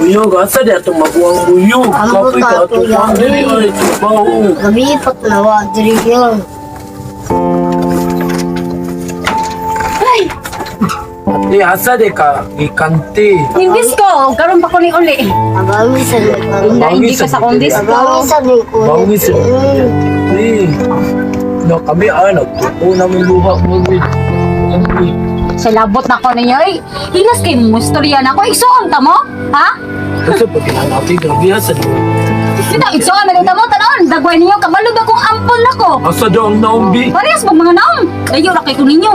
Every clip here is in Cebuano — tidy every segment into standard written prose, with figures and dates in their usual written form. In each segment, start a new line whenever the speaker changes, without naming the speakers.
Buyog, asa di atong maguwang buyog?
Amo
Kapoy ka
ka,
atong
kuya.
kuwan diri ay trabaho.
Gabi pat nawa diri yun.
Ay,
Ate, asa di ka gikanti?
Imbis ko, karon pa ko ni uli.
Abangi sa likod.
Hindi ka sa kong disco.
Abangi sa likod.
Bangi sa Ate. No, kami ay nagtupo namin luha mo.
Sa labot na ko ninyo, ay, hilas kay mo, istorya na ako. Igsuon ta mo? Ha?
Kasi pag kinanati, grabe asa di.
Dito, igsuon na ta mo, tanon. Dagway ninyo, kabalo ba kung ampon nako?
Asa daw ang naumbi?
Parehas mo mga naong. Layo ra kay ko ninyo.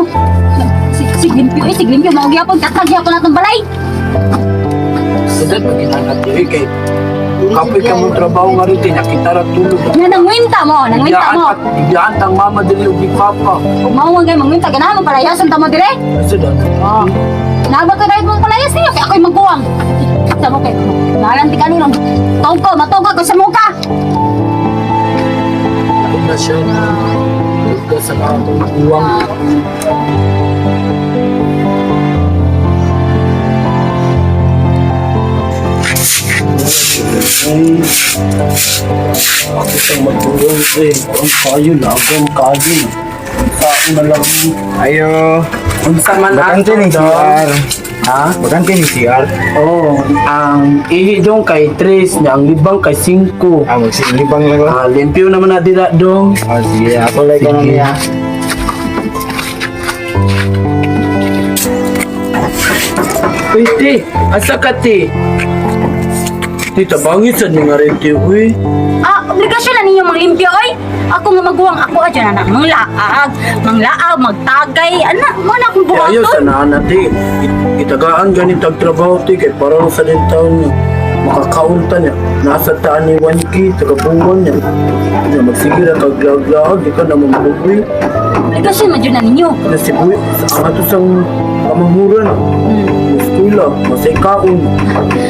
Siglimpyo, eh, siglimpyo. Mao gyapon, tatag gyapon natong balay.
Sa dad, pag kinanati, eh, kay kapoy ka mong trabaho nga rin, nakita ra tulog.
Nga nangwinta mo, nangwinta mo.
Biglaan tang mama dili ug ni papa.
Ug mao man gay mangwinta, ganahan mo palayason ta mo dire.
Asa daw?
Oh. Nabag ka dahil mong palayas niyo, kay ako'y magbuwang. Sa mo kay, nalanti ka nilong. Tongko, matongko ko sa muka.
Ano na siya? Tulog sa mga uwang. Ay, ako siyang magbuwang eh. Ang kayo, lagam kayo. Saan na lang.
Ayo.
Unsa man
Bakante
ato
ni
dong?
CR.
Ha?
Bakante ni CR.
Oo, ang ihi dong kay 3, niya ang libang kay 5.
Ah, magsilibang lang lang.
Ah, limpyo naman na dila dong.
Ah, sige. Ako lang ka
Sige.
niya.
Uy, te, asa ka te? Te, tabangin sa nga rin te, uy.
Ah, obligasyon na ninyo manglimpyo, oy. Ako nga maguwang ako adyan na manglaag, manglaag, magtagay, ana, mo na akong
Te, ayaw
buhaton.
sa naan na te. Itagaan ganit ang trabaho te, kay parang sa din taon niya. Makakaunta niya. Nasa taan ni 1K, tagabuwan niya. Niya, magsige na kaglaag-laag, di ka na mamuwi.
Obligasyon man jud na ninyo.
Na si Buy, sa ato sang pamamuran. Eskwela, masay kaon.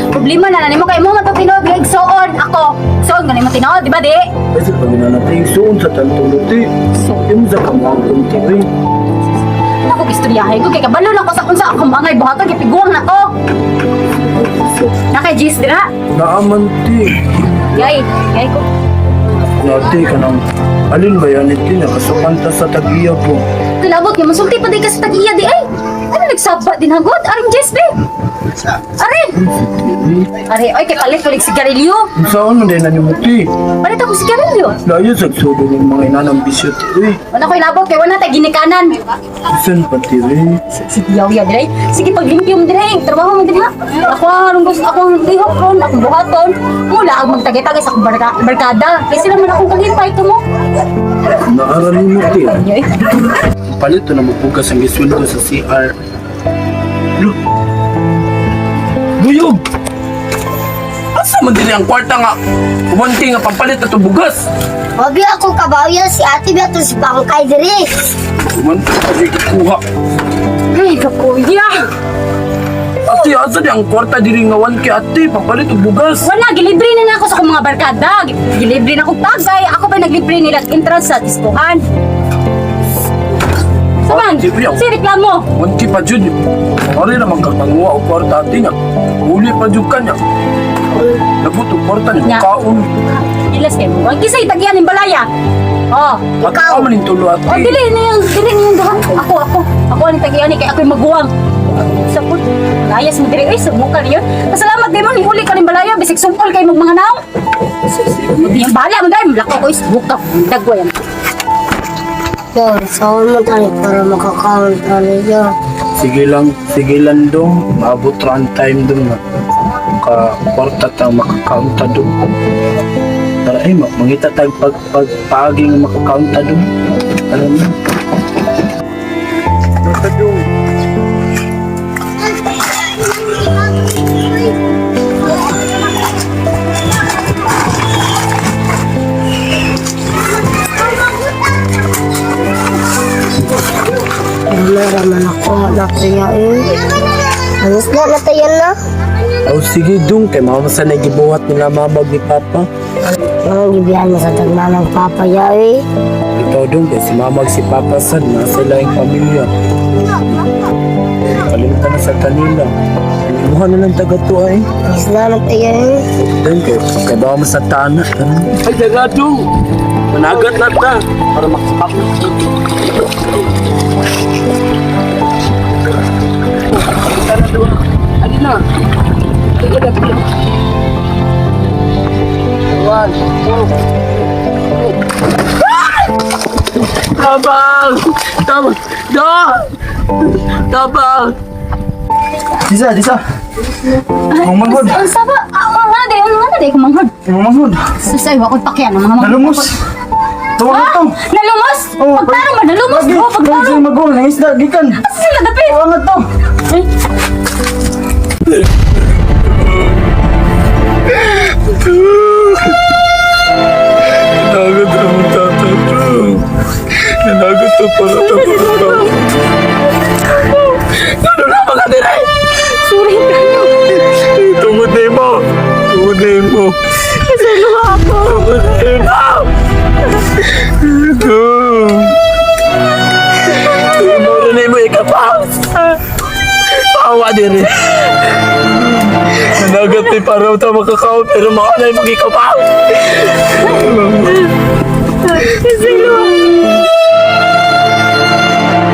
Problema na na nimo kay mo man to tinuod nga igsuon ako. Igsuon gani mo tinuod, di ba di?
Kasi pag nanatay, suon sa tantong te. Yung sa kamuang kunti, uy.
Ako istoryahe ko kay kabalo na ko sa unsa akong bangay buhaton kay piguang na ko. Na kay Gis dira.
Naaman te.
Yay, yay ko.
Nate ka nang alin ba yan ito nakasukanta sa tag-iya po.
Kilabot nga masulti pa di ka sa tag-iya di ay. Ano nagsaba din hagod? Aring Jess be. Are. Are, oy kay palit ko sigarilyo.
Saan mo din na mo ti?
Palit ako sigarilyo.
Layo sa sudo ng mga inanang bisyo ti. Uy,
Wala ko'y labot kay wala tay ginikanan.
isan pa ti rin.
Sige, yaw yaw dire. Sige paglimpyo mo dire, trabaho mo dire ha. Ako ang gusto ako ang lihok ron, akong buhaton. Mula ang magtagay-tagay sa akong barkada. Kay sila man akong kalipay ko mo.
Naaral mo ti.
Inyo eh.
Palit to na mapugas ang gisweldo sa CR. Lo. Buyog! Asa man dili ang kwarta nga? Uwanti nga pampalit na to bugas.
Wabi ako kabayo si ate biya to si Pangkay diri.
Uwanti pa di kuha.
Ay, kakuya.
Ate, asa di ang kwarta diri nga 1K ate, pampalit og bugas.
Wala, gilibre na na ako sa akong mga barkada. Gilibre na akong tagay. Ako pa naglibre nila entrance sa diskuhan. Saman,
Ah, libre ako.
si reklamo.
1K pa jud. Mari naman kag manguha og kwarta ate niya. Uli pa jud ka niya. Nabot og kwarta niya,
Nya.
kaon.
Ilas kayo mo. Ang kisay tagyan ng balaya. Oh.
At ako man yung tulo ate.
Oh, dili na yung, dili na yung duha. Ako, ako. Ako ang tagiyan kay ako'y maguwang. Sa put, layas mo diri. Ay, sumuka niyo. Pasalamat di mo, ni huli ka rin balaya. Bisig sumpol kay mong mga naong. Hindi yung bala mo dahil. Mulako ko, sumuka. Dagwa yan.
Yo, saan mo tayo para makakaon tayo yo.
Sige lang dong. Maabot ra ang time dong na. Ka kwarta ta makakaunta dong. Tara ay, mangita tag pag pagpaging makakaunta dong. Alam mo. Basta dong.
Wala raman ako nataya eh. Anis na natayan na.
Oh, sige dong, kay mama sa nagibuhat nila mamag ni papa.
Ang gibihan mo sa tagmamang papaya eh.
Ikaw dong, kay si mamag si papa sad, nasa laing pamilya. Kalimutan na sa kanila. Mukha na lang taga to ay.
Salamat tayo.
Dahil kay kay bawa mo sa tana. Ay, daga do. Managat na ta para makakap. Tara do. Ali na. Tiga na pila. One, two, three. Tabang! Tabang! Do! Tabang!
Disa, disa. Ang manghod.
Unsa ba? Ah, nga di, nga di ko manghod.
Ang manghod.
Susay wa ko'y pakyan ang mga manghod.
Nalumos. Tuwa na to.
Nalumos?
Oh,
Pagtarong ba nalumos?
Lagi,
Oh, pagtarong.
lagi magol. Ang isda, gikan.
Asa sila dapit?
Tuwa nga to.
Ay,
Nanagot ang tatay. Nanagot to para tapos ka. Ano na mga diray?
sorry kayo.
Tungod na mo. Tungod na mo.
Kasalo ako.
Tungod na mo. Tungod na mo ikapaw. Pawa dire. Nanagot ni para ta makakaw pero makalay magikapaw.
Kasalo.